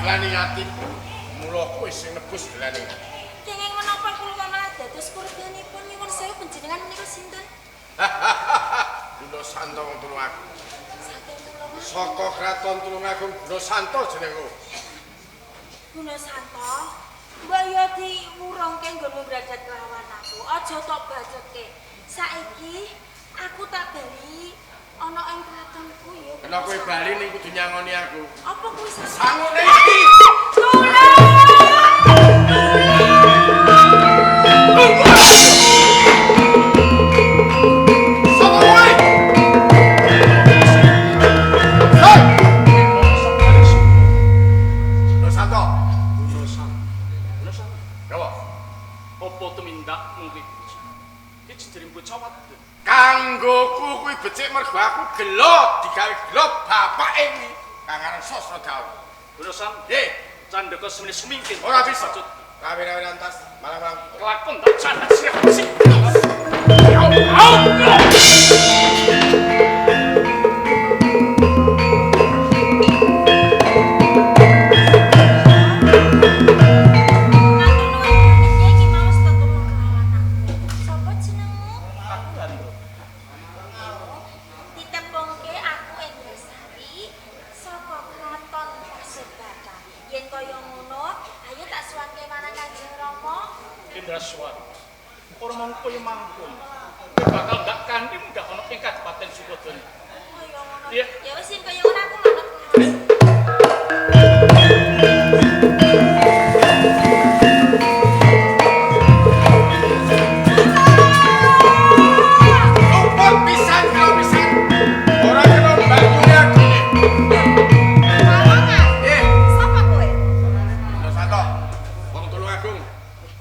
gelaning atiku. Mula kowe sing nebus gelaning ati. Kenging menapa kula malah dados korbanipun nyuwun sewu panjenengan menika sinten? Guna Santo wong Tulungagung. Saking Tulungagung. Saka kraton Tulungagung Guna Santo jenengku. Guna Santo, mbok yo diwurungke nggonmu bradat kelawan aku. Aja tok bacotke. Saiki aku tak bali ana ing kratonku ya. Kena kowe bali ning kudu nyangoni aku. Apa kuwi sangune iki? Sapa kowe? Hei! Guna Santo. Guna Santo. Guna Santo. Gawa. Apa tumindak mung kuwi? Iki jeneng bocah wadon. Kanggoku kuwi becik mergo aku gelo digawe gelo bapake kuwi. Kang aran Sasradawa. Guna Santo. Nggih, Candaka semene sumingkir. ora bisa. Rawe-rawe lantas, malang-malang. Kelakon tak candak sirah sing. Matur nuwun banget ya iki mau wis tetemu kelawan aku. Sapa jenengmu? Aku Handoko. Ditepungke aku Indrasari saka kraton Pasir Batang. Yen kaya ngono, ayo tak suwanke marang Kanjeng Rama. Indraswara. Ora mung kaya mangkono. Kowe bakal ndak kanthi munggah ana ing Kabupaten Sukodana. Kaya ngono. Iya. Ya wis yen kaya ngono aku manut kelawan. Luput pisan karo pisan. Ora kena banyune agine. Pamangan, Eh, sapa kowe? Guna Santo. Wong Tulungagung.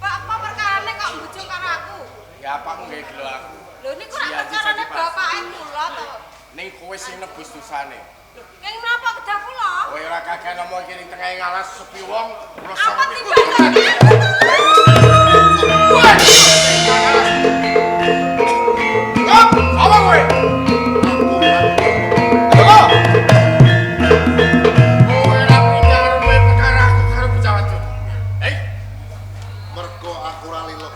Pak, apa perkarane kok mbujung karo aku? Ya apakmu gawe gelo aku. Lho niku rak Janji perkarane janji palsu. bapake kula to. Ning kowe sing nebus dosane. Keng menapa kedah kula? Kowe ora kakean ngomong iki ning tengah ngalas sepi wong, kula Apa sanggup. timbangane aku to? Kop, apa kowe? Tunggu. Kowe ora pindah karo kowe perkara aku karo bocah wadon. Hei, Mergo aku ora lilep.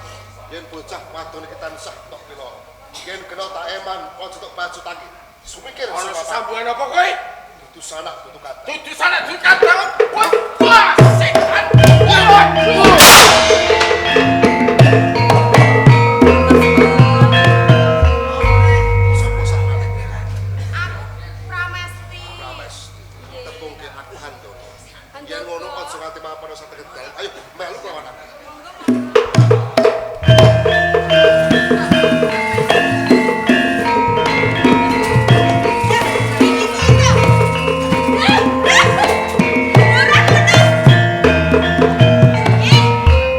Yen bocah wadon iki tansah tok piloro. Yen kena tak eman aja tok bacutake. Sumikir ana sesambungan apa kowe? Dudu sanak dudu kata. Dudu sanak dudu kadang. Kowe wah setan. Sopo sampeyan? Aku Pramesti. Pramesti. Tepungke aku Handoko. Handoko. Yen ngono aja nganti mapan satengah dalan. Ayo melu kelawan aku. Monggo, monggo.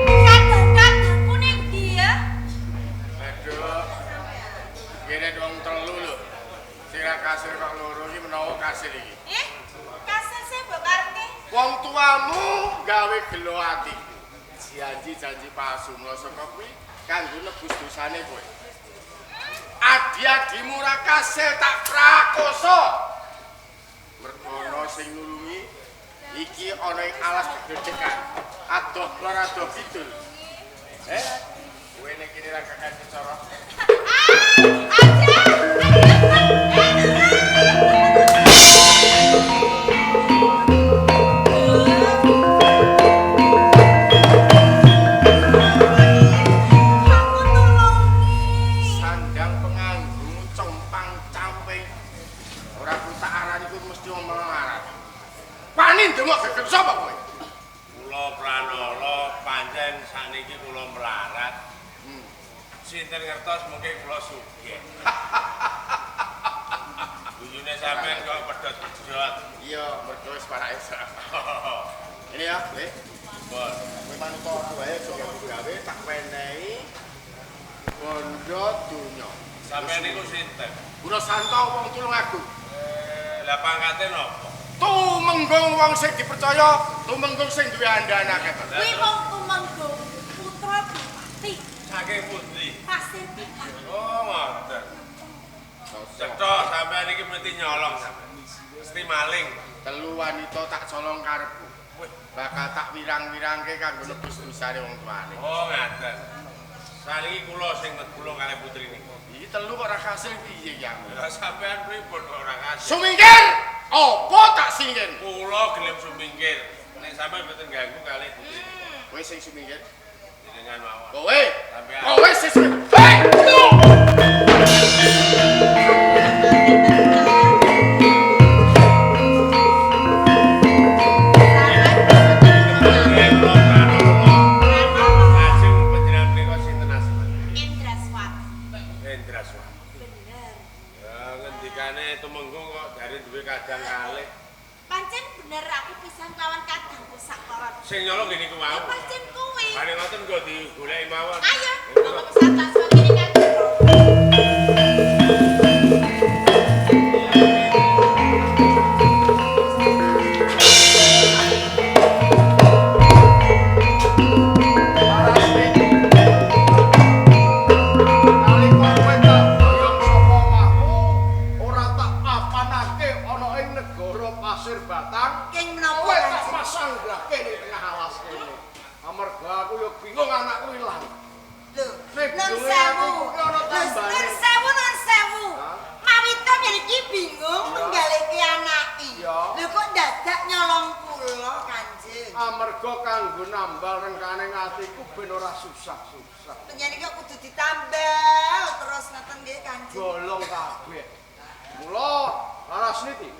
Kadang-kadangku ning ndi ya? Aduh. Kene wong telu lho. Sing ra kasil kok loro iki menawa kasil iki. Eh, kasil sing mbok karepke. Wong tuamu gawe gelo atiku. Janji-janji palsu mula saka kuwi kanggo nebus dosane kowe. Adi-adimu ra kasil tak prakosa. Mergo ana sing nulungi iki ana ing alas gegedhekan. Adoh lor adoh kidul. Eh, kowe nek kene ra kakek cara. Aja. Aku tulungi. Sandang penganggung compang camping. Ora ku tak arani kuwi mesti wong melarat. Wani ndemok gegem sapa kowe? Kula Pranala pancen sakniki kula melarat. Sinten ngertos mungkin kula sugih. Guyune sampean kok pedhot-pedhot. Iya, mergo wis parake Ini ya, Le. Bon. Kowe manut aku wae aja gawe tak wenehi bondo donya. Sampean niku sinten? Guna Santo wong Tulungagung. Lah pangkate napa? Tumenggung wong sing dipercaya, tumenggung sing duwe andhan akeh. Kuwi wong Tumenggung, putra bupati Saking pundi? Pasir Batang. Oh, ngoten. Cetha sampean iki mesti nyolong sampean. Mesti maling. Telu wanita tak colong karepku. Bakal tak wirang-wirangke kanggo nebus dosane wong tuane. Oh, ngaten. Saniki kula sing kula kalih putri niku. Iki telu kok ora kasil piye iki aku? Lah sampean pripun kok ora kasil? Sumingkir! Apa tak singkir? Kula gelem sumingkir. Nek sampean mboten ganggu kalih putri. Kowe sing sumingkir. Jenengan mawon. Kowe. Sampean. Kowe sing sumingkir. Hei! Lajeng panjenengan menika sinten asmane? Indraswati. Indraswati. Bener. Ya ngendikane tumenggung kok jare duwe kadang kalih. Pancen bener aku pisan lawan kadangku sakloron. Sing nyolong nggih niku Ya wau. pancen kuwi. Bane ngoten kok digoleki mawon. Ayo, monggo pesan langsung kene kan. Nalika kowe tak boyong saka omahmu, ora tak papanake ana ing negara Pasir Batang. King menapa Kowe tak Kanjeng? pasanggrake ning tengah alas kene. Amarga aku ya bingung anakku ilang. Lho, Nek nun bingunge sewu. atiku ki ana Lho, tambane. nun sewu, nun sewu. Hah? Mawita mriki bingung menggaleke anake. Ya. Lho kok dadak nyolong kula, Kanjeng? Amarga kanggo nambal rengkane atiku ben ora susah-susah. Penyanyi kok kudu ditambal terus ngoten nggih, Kanjeng. Bolong kabeh. Mula Larasniti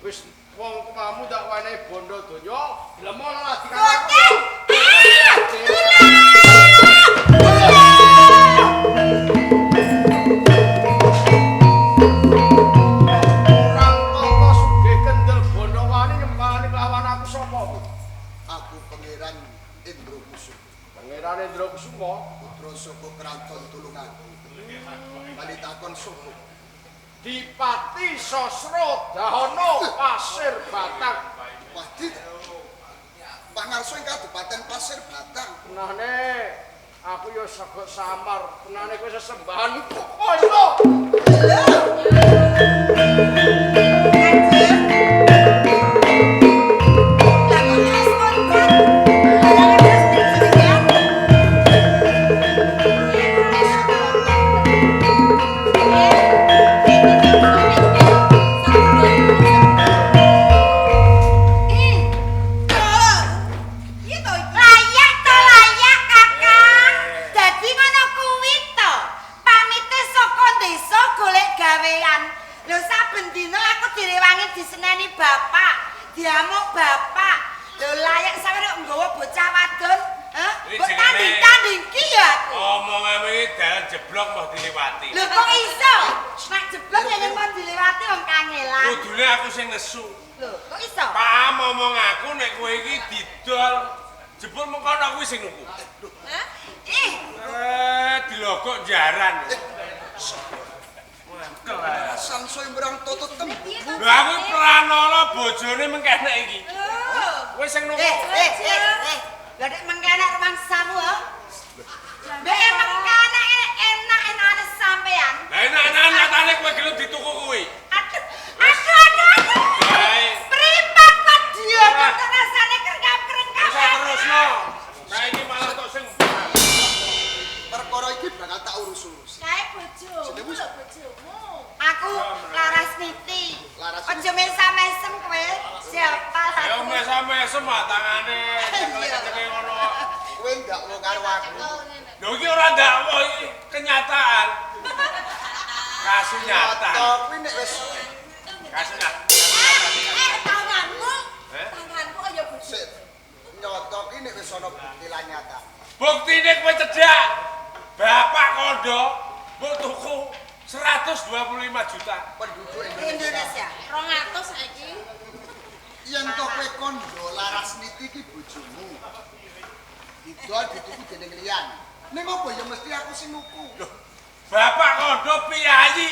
wis wong tuamu tak wenehi bondo donya, gelem ora lagi karo aku. Boten. Ah! Tulung! Orang tata sugih kendel bondo wani nyempalani kelawan aku sapa? Aku Pangeran Indra Kusuma, Pangeran Indra Kusuma. putra saka Kraton Tulungagung. Bali takon sapa? Dipati Sosro Dahono Pasir Batang. Wadi. Pangarsa ing Kabupaten Pasir Batang. Tenane aku ya segek samar, tenane kowe sesembahan kaya. Kanjeng. Lah kok terus kondan? Bayangan terus dijenengan. Layak to layak Kakang. Dadi ngono kuwi to. Pamite saka desa golek gawean. Lho saben dina aku direwangi diseneni bapak, diamuk bapak. Lho layak sampe kok nggawa bocah wadon, hah? Ini Mbok jenenge- tanding-tanding ki ya aku. Omongane iki dalan jeblok moh diliwati. Lho kok iso? Nek jeblok ya yen mon dilewati wong kangelan. Kudune aku sing nesu. Lho kok iso? Paham omong aku nek kowe iki didol jebul mengkono aku sing nuku. Hah? Ih, Dilogok jaran. Mangkel ae. Sangsaya mrang toto tembungmu. Lho aku pranala bojone mengkenek iki. lho. Kowe sing nuku. Eh. Lah nek mengkenek rumangsamu, ha? Mbek mengkenek enak-enakane sampean. Lah enak-enak nyatane kowe gelem dituku kuwi. Aduh, aduh, aduh, aduh. Bae. Pripat kok dia kok rasane kerengkap-kerengkap. Wis terusno. Saiki malah tok sing Perkara iki bakal tak urus-urus. Kae bojomu Jenengmu lho bojomu. Aku Larasniti. Larasniti. Aja mesam-mesem kowe. Siapa Ya aku? mesam-mesem ah tangane cekel-cekele ngono. Kowe ndakwa karo aku. Lho iki ora ndakwa iki kenyataan. Kasunyatan. Nyata kuwi nek wis Kasunyatan. Eh, tanganmu. Eh? Tanganku ayo bojo. sik. Nyata kuwi nek wis ana bukti lan nyata. Buktine kowe cedhak. Bapak kondo mbok tuku 125 juta. Penduduk Indonesia. Indonesia. 200 saiki. Yen to kowe kondo Larasniti iki bojomu. Didol dituku dening liyan. Ning apa ya mesti aku sing nuku. Bapak kondo piyayi.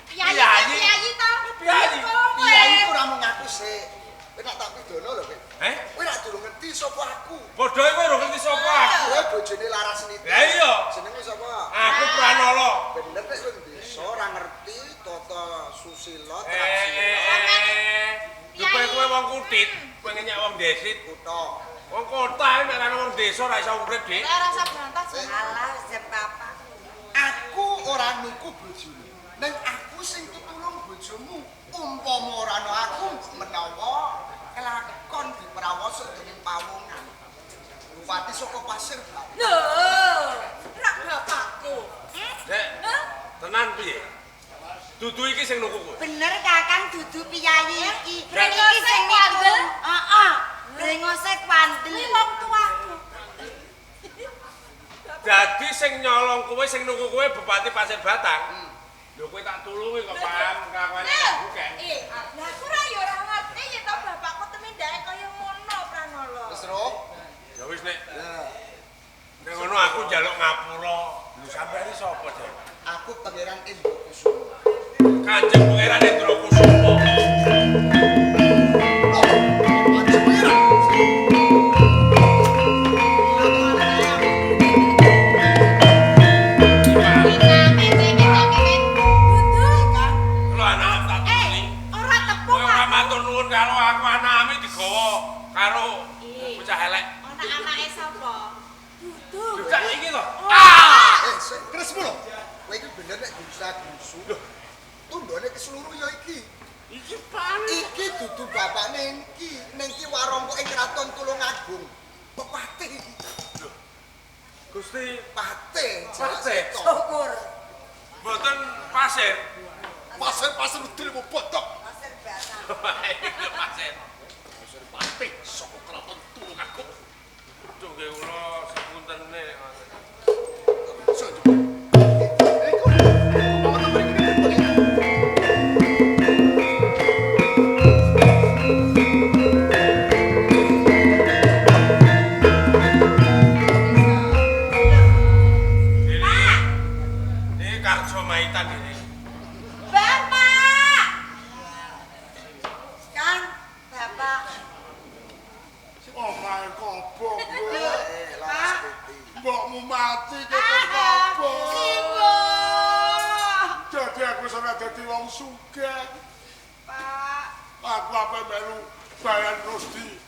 Piyayi, Piyayi. piyayi to. Piyayi. Piyayi ku ora mung aku sik. Kowe nak tak pidono lho kowe. Eh? Kowe nak durung ngerti sapa aku. Padha kowe ora ngerti sapa aku. Kowe bojone Larasniti. Lah iya. Jenengmu sapa? Aku Pranala. Bener nek kowe desa ora ngerti tata susila Eh, trapsila. eh, eh. Jebul kowe wong kutit, kowe ngenyek wong desit. Kutha. Wong kota nek ora wong desa ora iso urip, Dik. Ora rasa bantah sih. Alah wis jam 4. Aku ora nuku bojomu. Ning aku sing ketulung bojomu. Umpama ora ana aku menawa kelakon diprawasa dening pawongan. Bupati saka Pasir Batang. Lho, rak bapakku. Dek, tenan piye? Dudu iki sing nuku kowe. Bener Kakang dudu piyayi iki. Brengose Iki sing kandel. Heeh. Brengose kandel. Kuwi wong tuaku. Dadi sing nyolong kowe sing nuku kowe Bupati Pasir Batang. Lho kowe tak tulungi kok paham kelakuane bukek. Lah aku ora ya ora ngerti ya to bapakku tumindake kaya ngono Pranala. Wis ro. Ya wis nek. Nek ngono aku njaluk ngapura. Lho sampeyan iki sapa, Dek? Aku Pangeran Indra Kusuma. Kanjeng Pangeran Indra Kusuma. Lho anak tak tulungi. Ora tepung Kowe ora matur nuwun karo aku anakmu digawa karo bocah elek. Ana anake sapa? Dudu. Lho gak iki to. Eh, sik, kresmu lho. Kowe iki bener nek grusa-grusu. Lho, tundone keseluruh ya iki. Iki paling Iki dudu bapakne iki, ning iki warangka ing kraton Tulungagung. Pepatih iki. Gusti Patih. Patih. Syukur. mboten pasir. Pasir-pasir udil mu botok. Pasir Batang. Pasir. Pasir patih saka kraton Tulungagung. Duh nggih kula sepuntene. Iku wonten mriki niku. Ini Karjo Maitan ini. Bapak. Kang, Bapak. Omahe kobong. Eh, laras putih. Mbokmu mati kok kobong. Simbok. Jadi aku sampe dadi wong sugih. Pak. Aku apa melu Bayan Rusdi.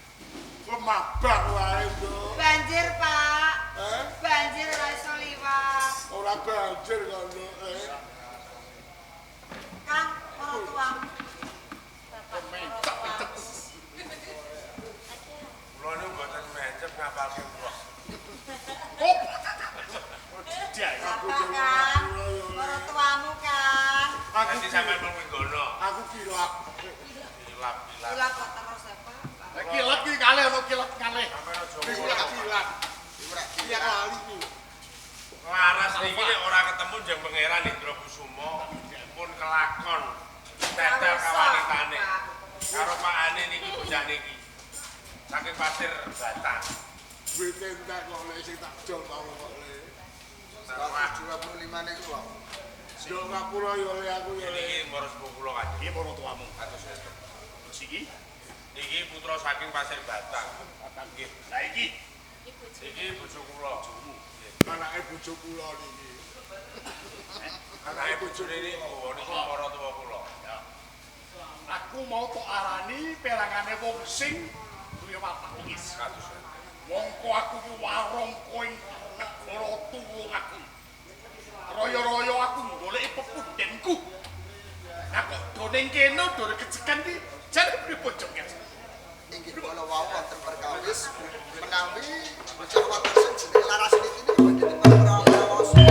Lemabang wae, Nduk. Banjir, Pak. Eh? Banjir ora iso liwat. Ora banjir kok, Nduk. Eh. Kang, ora tuamu. Kula niku mboten mencep ngapalke kula. Bapak Kang, ora tuamu, Kang. Aku Nanti sampean mung nggono. Aku kilap. Kilap kilap. Kula kok terus ya, Pak. Kilat iki kalih ana kilat kalih. Sampeyan aja Iku lak kilap. Iya kali iki. Laras niki nek ora ketemu jeng Pangeran Indra Kusuma pun kelakon tetel kawanitane. Karo pakane niki bocah niki. Saking Pasir Batang. Duit entek kok lek sing tak jol mau kok le. 125 niku lho. Yo ngapura yo le aku yo le. Niki moro sepuh kula kanjeng. Iki moro tuamu. Kados ngeten. Terus iki Niki putra saking Pasir Batang. nggih. Lah iki Niki bojo kula. Anake bojo kula niki. Anake bojone niku niku moro tuwa kula. aku mau tok arani perangane wong sing duwe watak lengis. Kados ngeten. Mongko aku ki warangka ing negara Tulungagung. Raya-raya aku goleki pepundhenku. Lah kok do ning kene do kecekan ki jane pripun jengkel. Inggih kala wau wonten perkawis menawi bocah wadon sing jenenge Laras niki niku badhe dipun prawasa.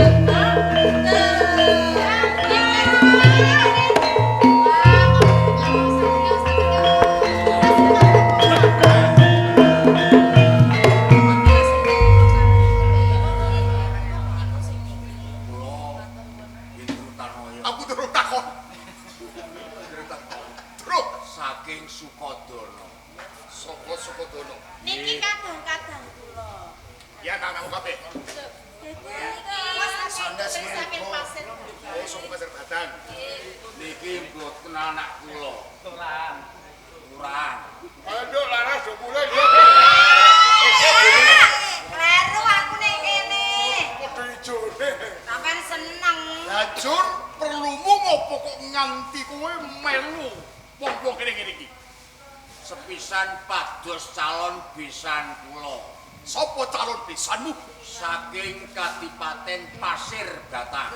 Aku durung takon. Durung Saking Sukodono. saka Sukodono. Niki kadang-kadang kula. Ya anakmu kabeh. Dadi Sanes saking menika. Pasir Oh saka Pasir Batang. Niki mboten anak kula. Kelurahan. Kelurahan. Ayo Nduk Laras do mulih, Nduk. Kleru aku ning kene. Padha ijone. Sampeyan seneng. Lah Jur, perlumu ngopo kok nganti kowe melu wong-wong kene ngene iki? Dados calon besan kula. Sapa calon besanmu? Saking Kadipaten Pasir Batang.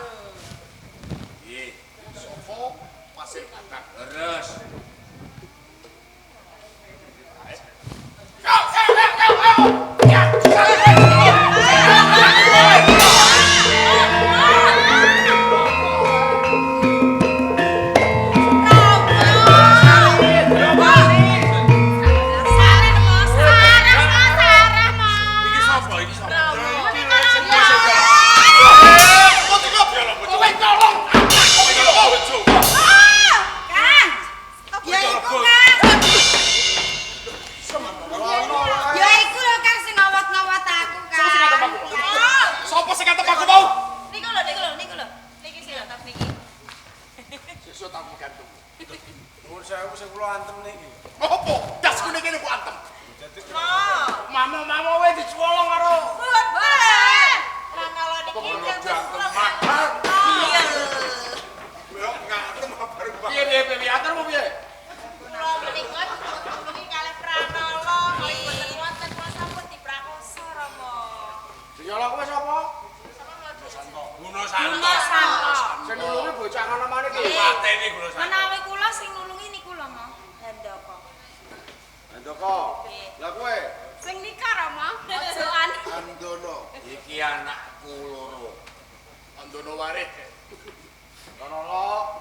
Nggih. Sapa Pasir Batang? Terus. Iki sapa? Iki sapa? Kowe nyolong. Kowe nyolong. Kang. Ya iku Kang. Ya iku lho Kang sing ngawat-ngawat aku Kang. Sapa sing ngantem aku mau? Niku lho, niku lho, niku lho. Niki sing ngantem niki. Sesuk tak gantung. Nuwun sewu sing kula antem niki. Apa? Dasku ning kene kok antem. Mamo-mamo wae dicolong karo Boten. Pranala niki Iya. Yo ngantem bareng piye piye piye aturmu piye? Kula menika ditulungi kalih Pranala, nggih boten wonten kula sampun diprakosa Rama. Sing nyolong kowe sapa? Sapa Guna Santo. Guna Santo. Sing nulungi bocah ngono mane iki. Pateni Guna Santo. Menawi kula sing nulungi niku lho, Ma. Handaka. Handaka. Lah kowe Sing nikah Rama, ojoan. Andono. iki anakku loro. Andono wareh. Pranala,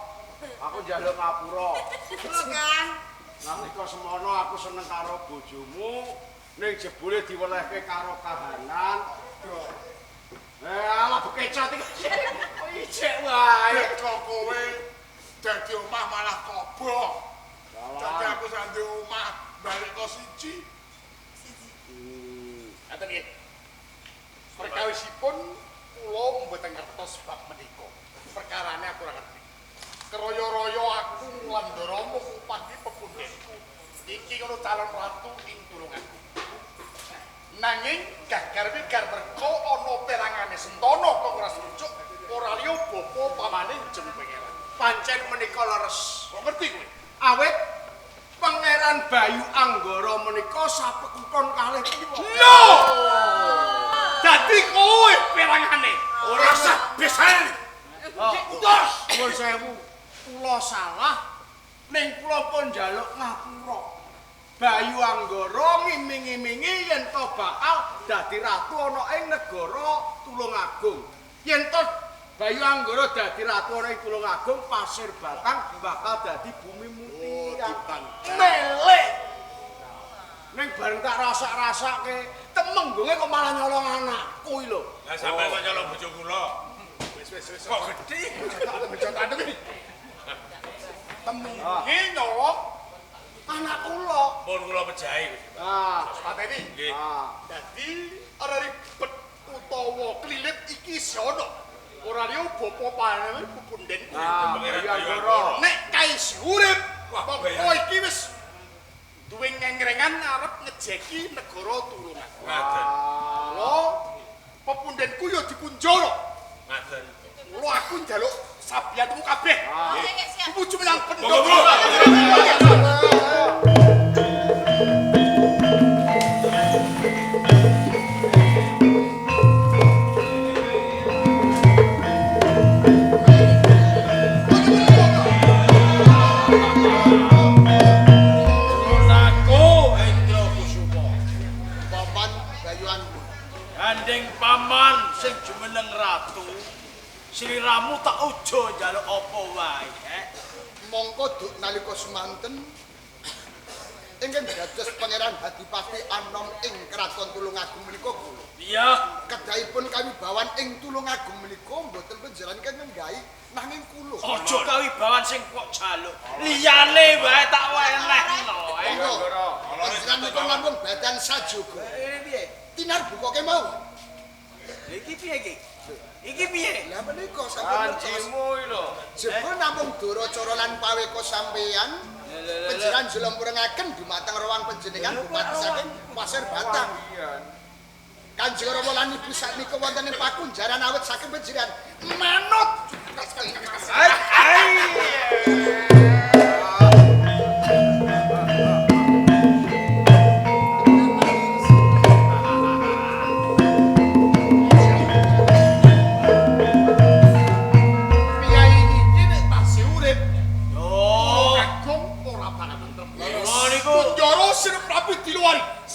aku njaluk ngapura. Lho Kang. Nalika semono aku seneng karo bojomu, ning jebule diwelehke karo kahanan. Alah bekecot iki. Kok ijek wae. Kok kowe dadi omah malah kobong. Dadi aku sak ndek omah balik kok siji. Ngaten nggih. Perkawisipun kula mboten ngertos bab menika. Perkarane aku ora ngerti. Keroyo-royo aku nglandara mung ngupati pepundhenku. Iki ngono calon ratu ing Tulungagung. Nanging gagar wigar merga ana perangane Sentana kok ora serujuk, ora liya bapa pamane jeng pangeran. Pancen menika leres. Kok ngerti kowe? Awit Pangeran Bayu Anggara menika sapekuton kalih kula. Lho! Dadi kowe perangane. Ora sah besan. Dos, nuwun sewu. Kula salah ning kula pun njaluk ngapura. Bayu Anggara ngiming-imingi yen to bakal dadi ratu ana ing negara Tulungagung. Yen to Bayu Anggara dadi ratu ana ing Tulungagung, Pasir Batang bakal dadi bumi mutia. Melek. Ning bareng tak rasak-rasake, temenggunge kok malah nyolong anakku iki lho. Lah sampeyan kok nyolong bojo kula. Wis wis wis. Kok gedhi? Bejo tandem iki. Temungge nyolong anak kula. Pun kula pejahi Gusti. Ah, Pateni. Nggih. ah. Dadi ora ribet utawa klilit iki isih ana. Ora liya bapa panene pepundhenku. Ah, Pangeran Bayu Bayu Anggara. Anggara. Nek kae isih urip, Wah, mongko bayang. iki wis duwe ngengrengan arep ngejeki negara Tulungagung. Ngaten. Kula pepundhenku ya dikunjara. Ngaten. Kula aku njaluk sabiyanmu kabeh. Tumuju menyang Monggo, pendopo. Bro. Aku Hendro Kusuma. Paman Bayu Anggara. Gandeng paman sing jumeneng ratu. Sliramu tak ujo njaluk apa wae, eh? Mongko duk nalika semanten ingkang dados Pangeran Hadipati Anom ing Kraton Tulungagung menika kula. Iya, Kedahipun kawibawan ing Tulungagung menika mboten panjenengan ingkang nggahi nanging kula. aja kawibawan sing kok jaluk. Liyane wae tak wenehno, eh. Monggo. Panjenengan menika namung badan sajoga. Ini piye? Tinar buka kemawon. Iki piye iki? Iki piye? Lah menika sampun ngertos. Kanjimu iki lho. Jebul namung duracara lan paweka sampeyan panjenengan jlempurengaken dumateng rawang panjenengan bupati saking Pasir Batang. Kanjeng Rama lan Ibu saknika wonten ing pakunjaran awet saking panjenengan manut. Ai.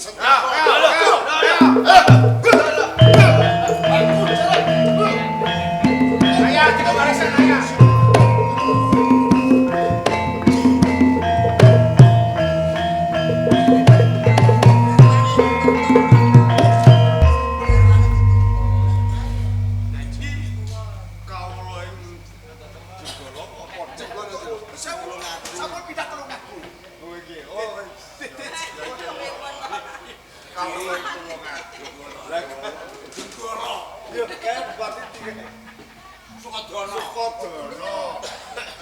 Ayah, tiga barisan ayah. Sampun pindah Tulungagung. Oh iki. Oh. Kawula ing Tulungagung. Lah Jenggala. Ya kae bupati iki. Sukodono. Sukodono.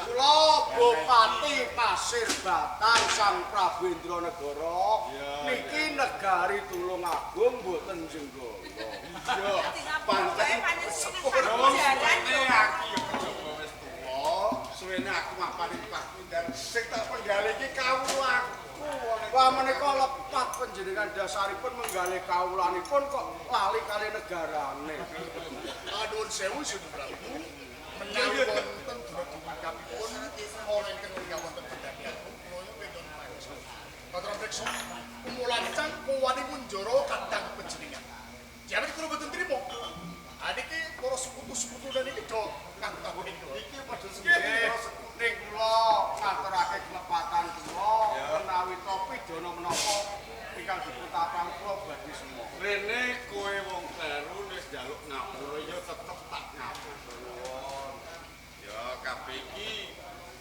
Kula Bupati Pasir Batang Sang Prabu Indranegara niki negari Tulungagung mboten Jenggala. Iya. Pancen sepuro aku ya kejaba wis tuwa. Suwene aku mapani pakundan sing tak penggalih iki kawula aku. Wah menika lepat panjenengan dasaripun menggalih kawulanipun kok lali kali negarane. Nuwun sewu Sun Prabu. Menawi wonten dina-dinapipun ora ingkang wonten bedhayanipun kula pengin mangsa. Katur priksa kumulancang kuwani munjara kadang panjenengan. Jamet kula boten trima. Ah niki para sekutu-sekutu niki do kanggo iki padha sendiri ning kula ngaturake kelepatan kula menawi to pidana menapa ingkang dipun kula badhe semua. Rene kowe wong kleru wis njaluk ngapura ya tetep tak ngapura nuwun. Ya kabeh iki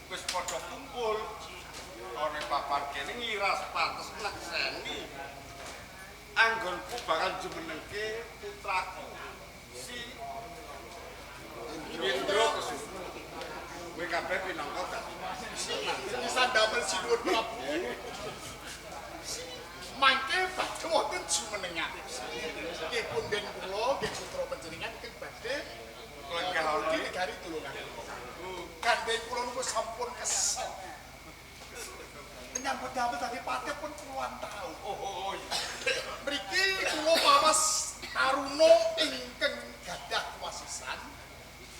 wis padha kumpul ana papan kene ngiras pantes nekseni. Anggonku bakal jumenengke putraku si Indra Kesuma. Kowe kabeh pinangka dadi sandamel sinuwun Prabu. Mangke badhe wonten jumenengan. Nggih punden kula nggih putra panjenengan ingkang badhe lenggah ana negari Tulungagung. Gandeng kula niku sampun kesel. Nyambut damel dadi patih pun puluhan taun. Oh iya. Mriki kula mawas taruna ingkang gadah kuwasisan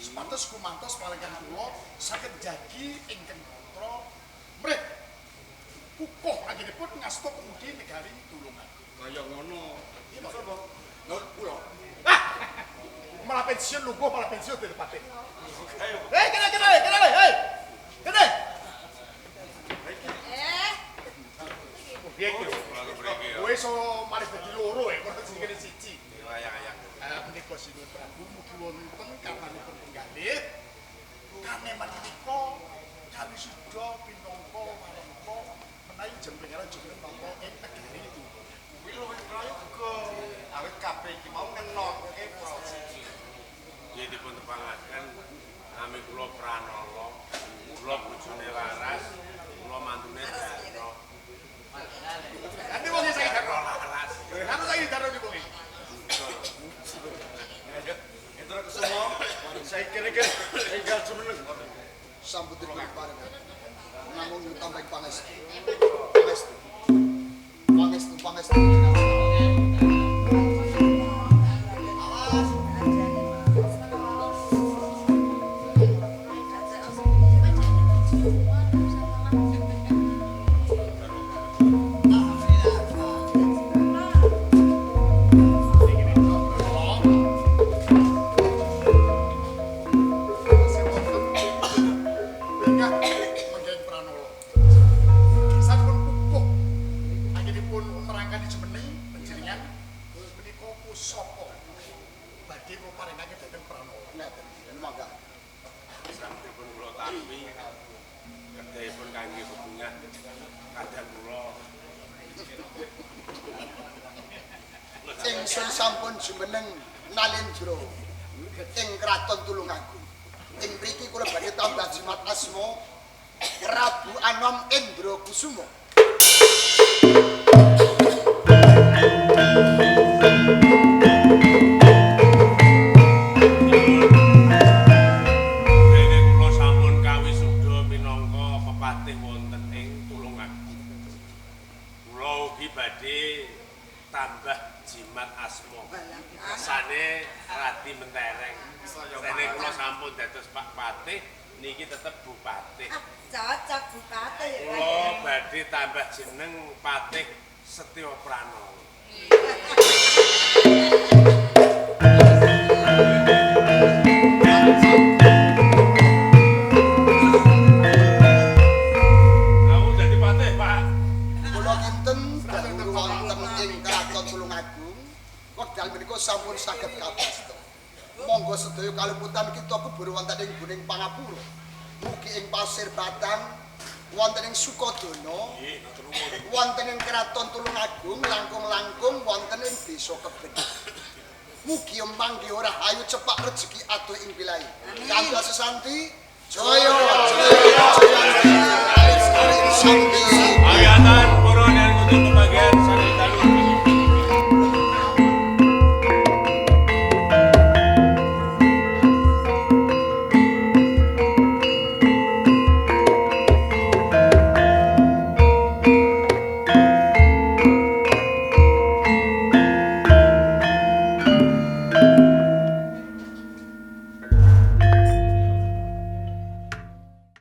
supados kumantos palenggan kula saged jagi ingkang putra mrih kukuh anggenipun ngasta kemudi negari Tulungagung. Kaya ngono. Iya sapa? Lho kula. Ah! Malah pensiun lungguh malah pensiun dadi patih. Hei kene kene kene hei. Kene. Piye iki? Kowe iso malih dadi loro ya, kono jenenge siji. Ayang-ayang. Menika Sinuwun Prabu mugi wonten kapanipun penggalih. Kaneman menika kawisuda pinangka warangka menawi jempengan jenengan nampa ing negari itu. Kuwi luwih prayoga. Awit kabeh iki mau ngenokke proses. Nggih dipun tepangaken nami kula Pranala, kula bojone Laras, kula mantune Darno. Nanti wong saiki Darno Laras. Anu saiki Darno niku wong. Indra Kesuma, saiki kene enggal jumeneng. Sampun dipun parengan. Namung tambah pangestu. Pangestu. Pangestu pangestu. Ingsun sampun jumeneng nalendra ing kraton Tulungagung. Ing mriki kula badhe tambah jimat asma Prabu Anom Indra Kusuma. Dene kula sampun kawisuda minangka pepatih wonten ing Tulungagung. Kula ugi badhe tambah jimat asma. Kesane radi mentereng. Sene kula sampun dados Pak Patih, niki tetep Bupati. Cocok Bupati. Kula badhe tambah jeneng Patih Setya Pranowo. Tulungagung wekdal menika sampun saged kabasta. Monggo sedaya kaleputan kita kubur wonten ing Gunung Pangapura. Mugi ing Pasir Batang, wonten ing Sukodana, wonten ing Kraton Tulungagung, langkung-langkung wonten ing Desa Keben. Mugi manggih ora ayu cepak rejeki adoh ing wilahi. Kantha sesanti, jaya jaya jaya. Santi. Ayatan.